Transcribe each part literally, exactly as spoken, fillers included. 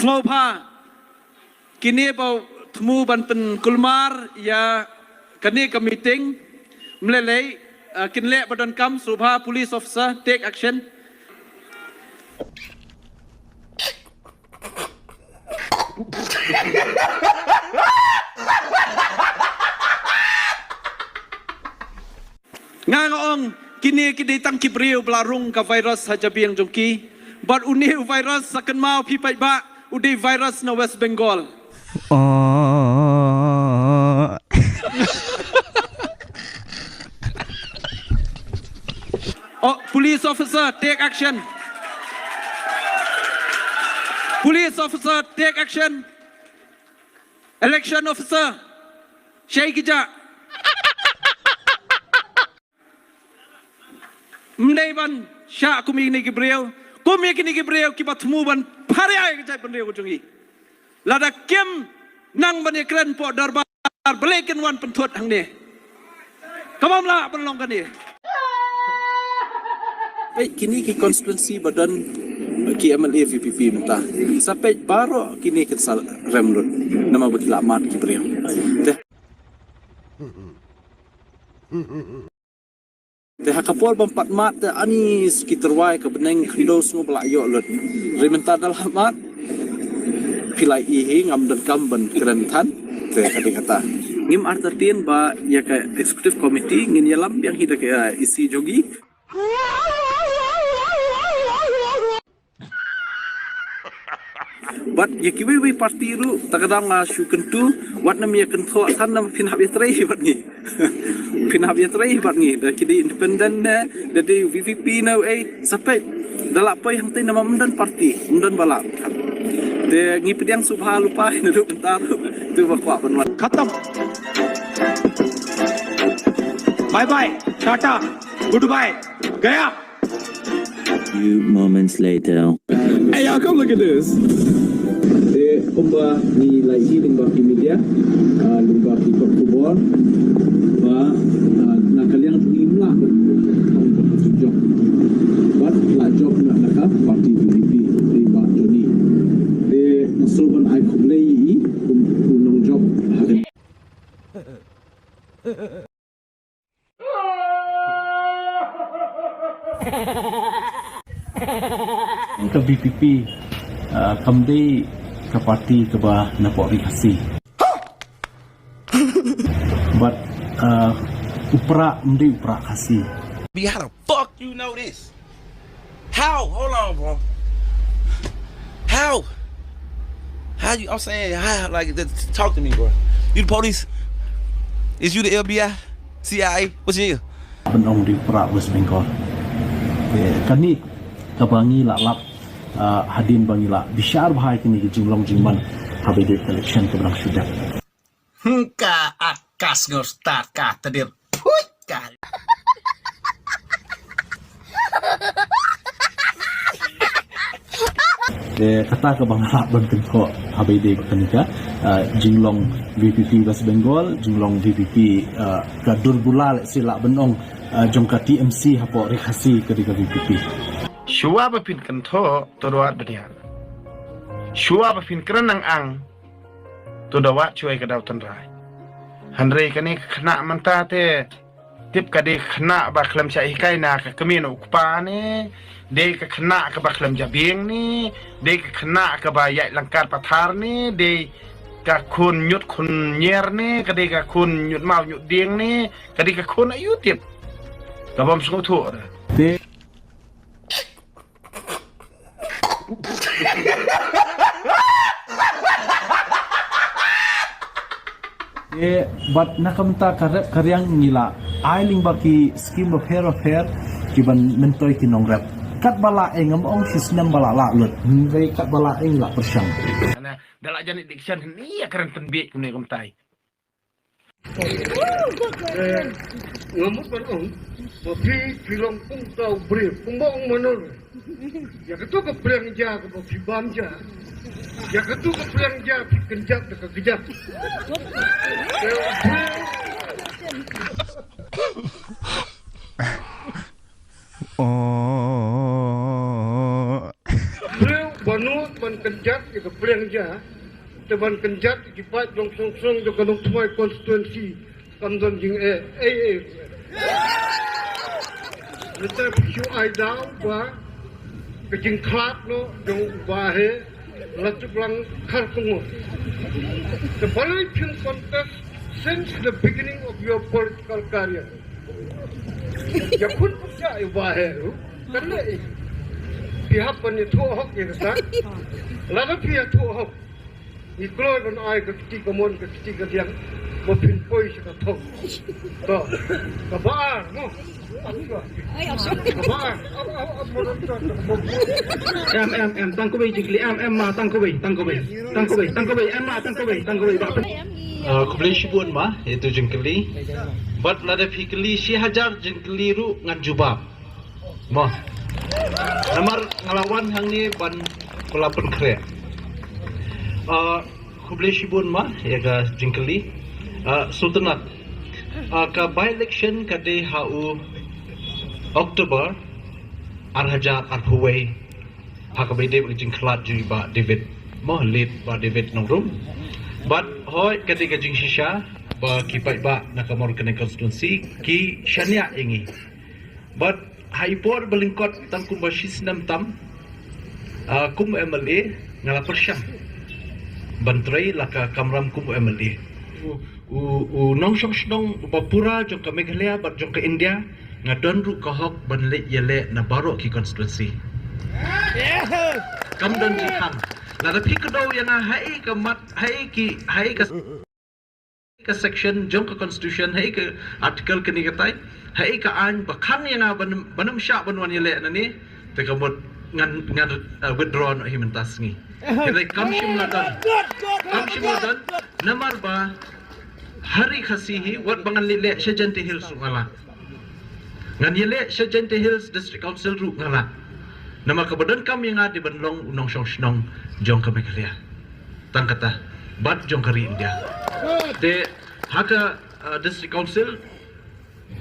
Sngewbha kine ba thmu ban pynkulmar ïa kane ka meeting. Mlelei, uh, kin leh ba donkam, sngewbha police officer take action. Nga nga ong kine ki dei tang ki briew ba la rung ka virus ha jabieng jong ki. Bad une u virus sa kynmaw phi paidbah u dei virus na West Bengal. Oh. Oh, police officer, take action. Police officer, take action. Election officer, shei ki ja. Mdei ban shah kum ïa kine ki briew, kum ïa kine ki briew kiba thmu ban pharia ïa ka jaitbynriew ka jong ngi. Lada kim nang ban ïakren hapoh dorbar, balei kin wan pynthut hangne? Ka bym lah ban long kane. Peit kine ki constituency ba don ki M L A V P P mynta. Sa peit baroh kine kin sa rem lut. Namar ba ki la mad ki briew. Te Te ha ka por bym pat mad te ani ki tyrwa ka bneng khyndew sngew ba la ïoh lut. Hynrei mynta da la mad. Phi la i hi, ngam donkam ban kren than. Te ka dei kata. Ngim artatien ba ïa ka executive committee ngin ïalam biang hi da ka, eh, E C jong ngi. Bad ïa kiwei wei party ruh, ta ka daw nga shu kyntu, wat nym ïa kynthoh than namar phin hap ïatrei bad ngi. Phin hap ïatrei bad ngi, da ki dei independent ne, da dei V P P ne, eh, sa peit. Da lah poi hangtei namar ym don party, ym don ba lah. Te ngi pdiang sngewbha lypa, naduh mynta ruh, to ba kwah ban wan. खत्म। Bye bye, tata, goodbye, गया। Few moments later. Hey, y'all, come look at this. Te kumba ngi la ïohi lyngba ki media, ah, lyngba ki kot khubor, ba, ah, na ka liang jong ngi ym lah ban kham jong ka jong. Bad la jop na ka party V P P, dei Bah Johnny. Te nga sngewbha ban ai khublei ïa i kum u nongjop ha ka Ka V P P, ah, kam dei ka party kaba na pdeng Khasi. But, ah, u Prah, ym dei u Prah Khasi. How the fuck you know this? How? Hold on, bro. How? How you? I'm saying, how? Like, th- talk to me, bro. You the police? Is you the F B I? C I A? What's in here? Ban ong dei u Prah West Bengal. Eh, kane kaba ngi la lap, ah, hadien ba ngi la bishar bha ïa kine ki jinglong jingman haba ïadei election kaba dang shu dep. Hngka akas ngor start ka tadip. Phuit ka. Te kata kaba nga lah ban kynthoh haba ïadei bad kane ka, ah, jinglong V P P West Bengal, jinglong V P P, ah, ka dur bula lehse lah ban ong, ah, jong ka T M C hapoh Ri Khasi ka dei ka V P P. Shuwa ba phin kynthoh to da wad bniah. Shuwa ba phin kren nang ang to da wad shuwa ïa ka daw tynrai. Hynrei kane ka khynnah mynta te tip ka dei ka khynnah ba khlem shah hikai na ka kmie na u kpa ne, dei ka khynnah kaba khlem jabieng ne, dei ka khynnah kaba ïaid lyngkar pathar ne, dei ka khun ñiut khun ñier ne, ka dei ka khun ñiut maw ñiut dieng ne, ka dei ka khun aïu tip. Ka bym sngewthuh re. Te Eh, bad na ka bynta ka rep ka riang ngi la ai lyngba ki skim bapher bapher ki ban myntoi ki nongrep. Katba la eng, ngam ong shi snem ba la lah lut. Hynrei katba la eng la pyrshang. Ana, da la jan election hynne ïa ka ryntan bieit kumne kumtai. Eh, nga mut ban ong ba phi, phi long kum uta u briew, kumba ong mano. Ïa kato ka pliang ja kaba phi bam ja. Ïa kato ka pliang ja phi kynjat da ka kjat. Eh, u briew. Oh. Briew ba nud ban Kynjat ïa ka pliang ja, te ban kynjat ïa ki paid long song song jong ka Nongthymmai constituency kam don jingeh ei ei. Mynta phi shu ai daw ba ka jingkhlad noh jong u Bah Heh la tip lang khar kyngoh. Te balei phim contest since the beginning of your political career? Ïa khun pyrshah ïa u Bah Heh ruh kan leh. Phi hap ban ïathuh hok ïa kata. Lada phi ïathuh hok, ngi kloi ban ai ka kti kamon ka kti kadiang ba phin poi sha ka thong. To, kaba ar mo. Kaba ar. Ap, ap, ap, mo, to, to, to. Em, em, em, tang kawei jingkylli, em, em, ma, tang kawei, tang kawei, tang kawei, tang kawei, em, ma, tang kawei, tang kawei, ba. Ah, khublei shibun ma, ïa tu jingkylli. Bad lada phi kylli shi hajar jingkylli ruh ngan jubab. Mo. Namar nga la wan hangne ban pynlap pynkhreh. Ah, khublei shibun ma, ïa ka jingkylli. Ah, sngewtynnat. Ah, ka by election ka dei ha u October ar hajar arphew wei. Ha kaba ïadei bad ka jingkhlad jong i Bah David. Mo, late Bah David Nongrum. Bad hooid ka dei ka jingshisha ba ki paidbah na ka Mawryngkneng constituency ki shaniah ïa ngi. Bad ha i por ba lyngkot tang kumba shi snem tam, ah, kum MLA nga la pyrshang ban trei la ka kamram kum MLA. U, u, u nongshong shnong uba pura jong ka Meghalaya bad jong ka India, nga don ruh ka hok ban leit ïaleh na baroh ki constituency. Kam don jingkhang. Lada phi kdew ïa nga ha ei ka mat, ha ei ki, ha ei ka ka section jong ka constitution, ha ei ka article kane katai, ha ei ka aiñ ba khang ïa nga ban, ban ym shah ban wan ïaleh nane, te ka mut ngan, ngan, eh, withdraw noh hi mynta sngi. Hynrei kam shym la don. Kam shym la don. Namar ba ha Ri Khasi hi wat ba ngan leit leh sha Jaintia Hills ruh nga lah. Ngan ïaleh sha Jaintia Hills District Council ruh nga lah. Namar kaba donkam ïa nga dei ban long u nongshong shnong jong ka Meghalaya. Tang kata, bad jong ka ri India. Te ha ka, uh, District Council,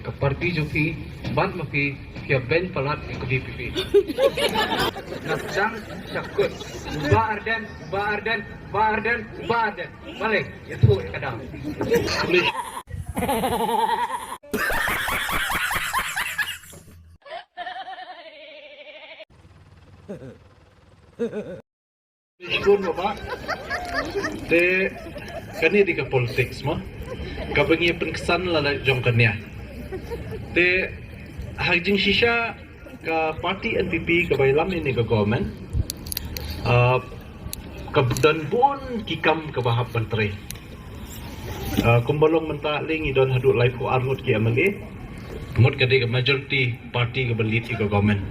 ka party jong phi, bad ma phi, phi ïa ban palat ïa ka VPP. Na sdang sha kut, Bah Ardent, Bah Ardent, Bah Ardent, Bah Ardent. Balei, ïathuh ïa ka daw. Shibun baba. Te kane dei ka politics mo. Kaba ngi pynksan la la jong kane. Te ha jingshisha ka party NPP kaba ïalam ïa kane ka government, ah, ka don bun ki kam kaba hap ban trei. Ah, kumba long mynta lei ngi don haduh laiphew arngut ki MLA. Mut ka dei ka majority party kaba lead ïa ka government.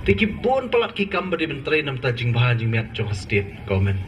Te ki bun palat ki kam ba dei ban trei namar ka jingbha jingmiat jong ka state government.